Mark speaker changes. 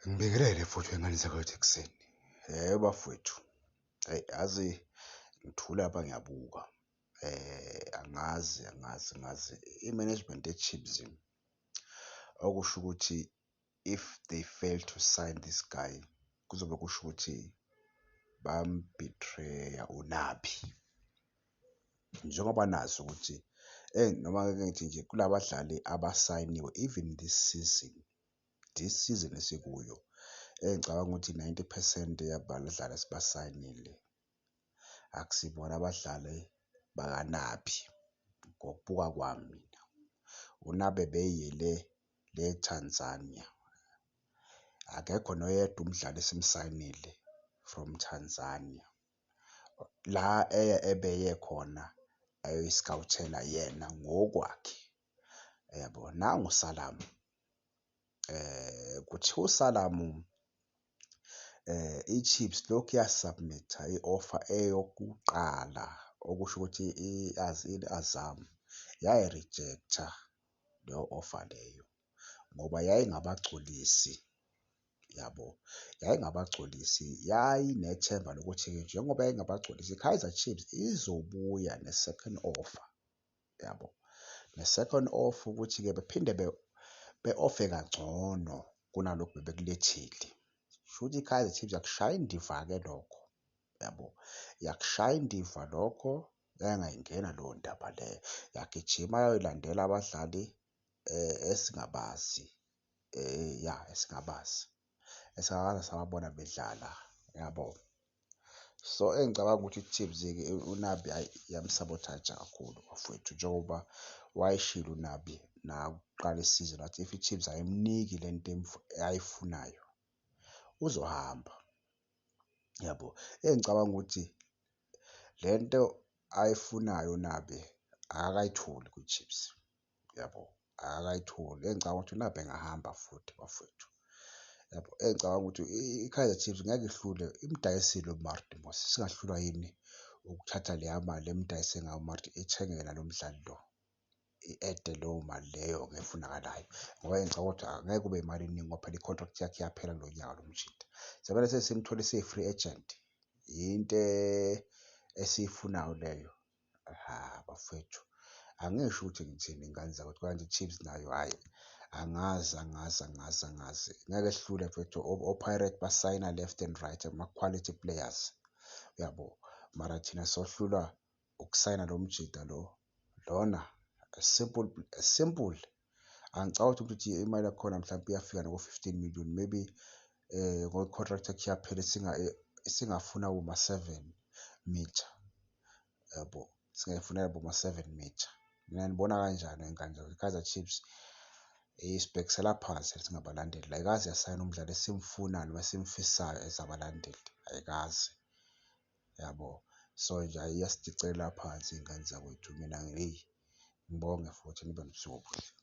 Speaker 1: Ngibingelele futhi wey'ngane zakwethu ekuseni. Bafowethu, eyi yazi ngithule lapha ngiyabuka angazi angazi angazi i-management ye-Chiefs, okusho ukuthi if they fail to sign this guy, kuzobe kusho ukuthi bayam-betray-a uNabi. Njengoba nazi ukuthi noma-ke ngithi nje kula badlali abasayiniwe even this season, this season esikuyo, engicabanga ukuthi 90 phesenti yabadlali esibasayinile akusibona abadlali bakaNabi ngokubuka kwami mina. UNabi ebeyele le Tanzania, akekho noyedwa umdlali esimsayinile from Tanzania. La ebeye khona ayoyi-scout-ela yena ngokwakhe, yabo? Nangu uSalam, kuthiwa uSalam i-Chiefs lokhu ya-submit-a i-offer eyokuqala okusho ukuthi i-Azam yayi-reject-a leyo offer leyo ngoba yayingabagculisi, yabo? Yayingabagculisi, yayinethemba lokuthi-ke njengoba yayingabagculisi i-Kaizer Chiefs izobuya ne-second offer, yabo? Ne-second offer ukuthi-ke bephinde be-offer kangcono kunalokhu bebekulethile. Shuthi i-Kaizer Chiefs yakushaya indiva-ke lokho, yabo? Yakushaya indiva lokho yangayingena leyo ndaba leyo, yagijima yayolandela abadlali esingabazi ya esingabazi, esingakaze sababona bedlala, yabo? So, engicabanga ukuthi i-Chiefs-ke uNabi hhayi iyam-sabotage-a kakhulu bafowethu njengoba wayeshilo uNabi nakuqala isizini wathi if i-Chiefs ayimniki lento ayifunayo uzohamba, yabo? Engicabanga ukuthi lento ayifunayo uNabi akakayitholi kwi-Chiefs, yabo? Akakayitholi, engicabanga ukuthi uNabi engahamba futhi bafowethu, yabo? Engicabanga ukuthi i-Kaizer Chiefs ngeke ihlulwe imdayisile uMaart mos, isingahlulwa yini ukuthatha leya mali emdayise ngayo uMaart ithenge yena lo mdlali lo, i-add-e leyo mali leyo-ke efunakalayo ngoba ngicabanga ukuthi angeke kube imali eningi ngoba phela i-contract yakhe iyaphela kulo nyaka lo mjita. Sekumele sesimthole eseyi-free agent, into esiyifunayo leyo? Ha, bafowethu angisho ukuthi ngithini ngane zakwethu kodwa i-Chiefs nayo hhayi angazi angazi angazi angazi ngeke sihlulwe mfethu o-Pirate basayina left and right ama-quality players, uyabo? Mara thina sohlulwa ukusayina lo mjita lo, lona simple simple. Angicabangi ukuthi imali yakhona mhlampe iyafika nako-15 million maybe ngoba i-contract yakhe iyaphela isingafuna boma-7 mitha, yabo? Singayifunela boma-7 mitha. Nina nibona kanjani wey'ngane zakwethu? I-Kaizer Chiefs isibhekisela phansi singabalandeli, ayikaze yasayina umdlali esimfunayo noma esimfisayo as abalandeli, ayikaze, yabo? So nje hhayi iyasidicelela phansi iy'ngane zakwethu mina hheyi, ngibonge futhi nibe nobusuku obuhle.